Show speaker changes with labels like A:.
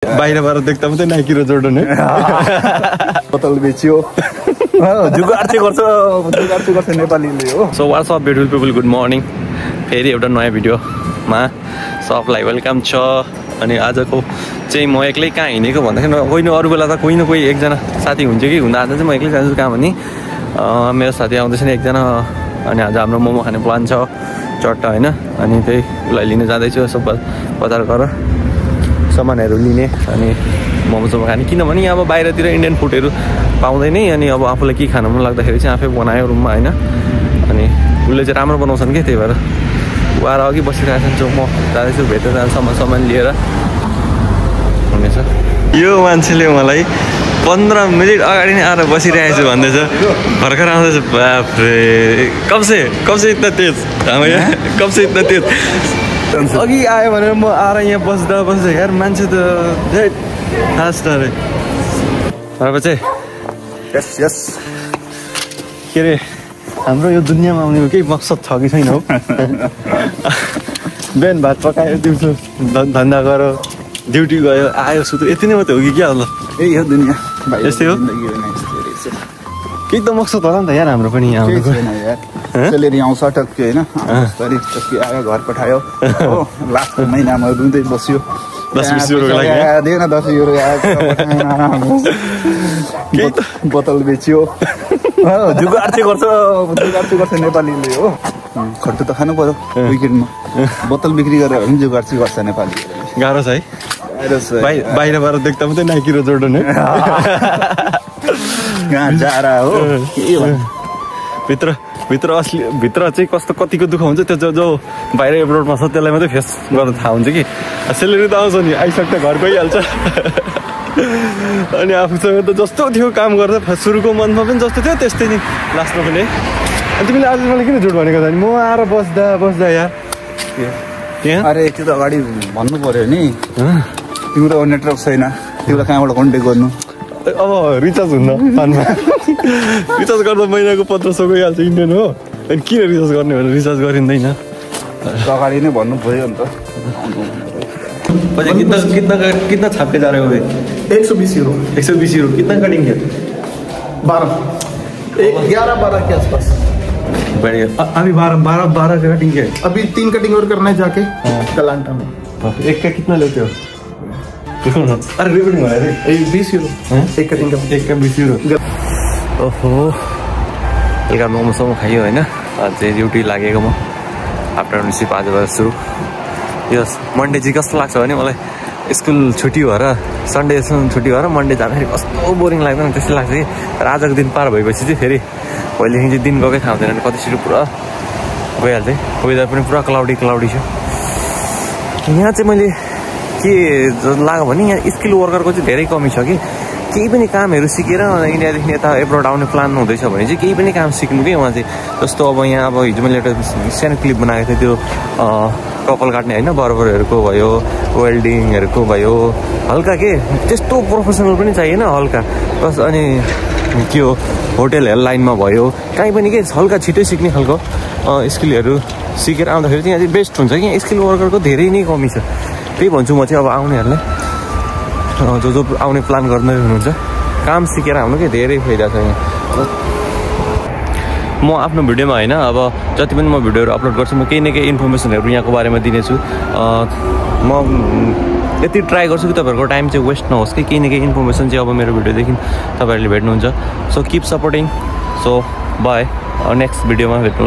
A: बाहिरबाट देख्दा मात्रै नाइकी र जोर्डन है
B: बोतल बेच्यो जुगाड चाहिँ गर्छ नेपालीले हो।
A: So what's up beautiful people, good morning. फेरि एउटा नयाँ भिडियोमा सबलाई वेलकम छ। अनि आजको चाहिँ म एक्लै कहाँ हिँडेको भन्दाखेरि कोही न अरू बेला त कोही न कोही एकजना साथी हुन्छ कि हुँदा आज चाहिँ म एक्लै जान्छु कहाँ भने मेरो साथी आउँदैछ नि एकजना। अनि आज हाम्रो मोमो खाने प्लान छ चट्टा होइन। अनि त्यही उसलाई लिन जाँदैछु यसो बजार गरेर सामानहरू लिने अनि मोमोसोमो खाने। किनभने अब बाहिरतिर इन्डियन फुडहरू पाउँदैन अनि अब आफूलाई के खानु मन लाग्दाखेरि चाहिँ आफै बनायो रुममा होइन। अनि उसले चाहिँ राम्रो बनाउँछन् कि त्यही भएर ऊ आएर अघि बसिरहेको छ। म जाँदैछु भेटेर सामान लिएर हुनेछ। यो मान्छेले मलाई 15 मिनट अगाडि नै आएर बसिरहेको छु भन्दैछ, भर्खर आउँदैछ। बाफ्रे कबसे इतना तेज कबसे इतना तेज। अघि आयो भनेर म आएर यहाँ बस्दा यार मान्छे त फास्ट अरे। चाहिँ
B: यस
A: के अरे हाम्रो यो दुनियाँमा आउने केही मकसद छ कि छैन हो। बिहान भात पकायो, दिउँसो धन्दा गऱ्यो, ड्युटी गयो, आयो सुत्यो, यति नै मात्रै हो कि क्या होला।
B: यही हो दुनियाँ,
A: यस्तै हो। केही त मकसद होला नि त यार हाम्रो पनि।
B: सेलेरी आउँछ टक्कै होइन, टक्कै आयो घर पठायो हो। लास्टको महिनामा रुँदै बस्यो,
A: 10-20 युरो
B: दिएन 10 युरो बोतल बेच्यो जुगाड चाहिँ गर्छ नेपालीले हो। खट्टु त खानु पर्यो विकेटमा, बोतल बिक्री गरेर पनि जुगाड चाहिँ गर्छ नेपाली।
A: गाह्रो छ है, बाहिरबाट देख्दा मात्रै नाइकी र जोर्डन है
B: कहाँ जारा हो।
A: भित्र चाहिँ कस्तो कतिको दुःख हुन्छ त्यो जो बाहिर एब्रोडमा छ त्यसलाई मात्रै फेस गर्न थाहा हुन्छ कि। सेलेरी त आउँछ नि, आइसक्दा घर गइहाल्छ। अनि आफूसँग त जस्तो थियो काम गर्दा सुरुको मन्थमा पनि जस्तो थियो त्यस्तै नि लास्टमा पनि। अनि तिमीले आज मलाई किन झुट भनेको त नि? म आएर बस्दा यार त्यहाँ
B: अरे त्यो त अगाडि भन्नु पर्यो नि, तिम्रो नेटवर्क छैन, तिमीलाई कहाँबाट कन्ट्याक्ट गर्नु।
A: अब रिचार्ज हुन्न फोनमा, रिचार्ज गर्दा महिनाको 1500 गइहाल्छ इन्डियन हो। अनि किन रिचार्ज गर्ने भनेर रिचार्ज गरिँदैन।
B: अगाडि नै भन्नु पऱ्यो नि त।
A: कितना छाप के जा रहे हो?
C: 120 यूरो।
A: 120 यूरो कितना कटिंग है?
C: 11-12 के आसपास।
A: बढ़िया। अभी 12 का कटिंग है।
C: अभी 3 कटिंग और करना है जाके कलांटा में।
A: एक का कितना लेते हो? अरे रिपोर्टिंग हो रहा है
C: 20 यूरो एक कटिंग का
A: 20 यूरो। ओहो बेलुका मोमोसोमो खायो होइन। अझै ड्युटी लागेको म आफ्टरनुन सिफ्ट आजबाट सुरु। यस मन्डे चाहिँ कस्तो लाग्छ भने मलाई स्कुल छुट्टी भएर सन्डेसम्म छुट्टी भएर मन्डे जाँदाखेरि कस्तो बोरिङ लाग्दैन त्यस्तै लाग्छ कि। तर आजको दिन पार भएपछि चाहिँ फेरि पहिलेदेखि चाहिँ दिन गएकै थाहा हुँदैन, कति छिटो पुरा गइहाल्छ। वेदर पनि पुरा क्लाउडी छ। यहाँ चाहिँ मैले के लाग्यो भने यहाँ स्किल वर्करको चाहिँ धेरै कमी छ कि। केही पनि कामहरू सिकेर इन्डियादेखि यता एब्रोड आउने प्लान हुँदैछ भने चाहिँ केही पनि काम सिक्नु कि उहाँ चाहिँ। जस्तो अब यहाँ अब हिजो मैले एउटा सानो क्लिप बनाएको थिएँ, त्यो कपाल काट्ने होइन, बर्बरहरूको भयो, वेल्डिङहरूको भयो, हल्का के त्यस्तो प्रोफेसनल पनि चाहिएन, हल्का बस। अनि के हो होटेलहरू लाइनमा भयो, काहीँ पनि के हल्का छिटै सिक्ने खालको स्किलहरू सिकेर आउँदाखेरि चाहिँ यहाँ चाहिँ बेस्ट हुन्छ कि। यहाँ स्किल वर्करको धेरै नै कमी छ। त्यही भन्छु म चाहिँ अब आउनेहरूलाई, जो आउने प्लान गर्दै हुनुहुन्छ, काम सिकेर आउनु कि धेरै फाइदा छ यहाँ। म आफ्नो भिडियोमा होइन अब जति पनि म भिडियोहरू अपलोड गर्छु म केही न केही इन्फर्मेसनहरू यहाँको बारेमा दिनेछु। म यति ट्राई गर्छु कि तपाईँहरूको टाइम चाहिँ वेस्ट नहोस् कि केही न केही इन्फर्मेसन चाहिँ अब मेरो भिडियोदेखि तपाईँहरूले भेट्नुहुन्छ। So keep supporting. So by, next भिडियोमा भेट्नु ल।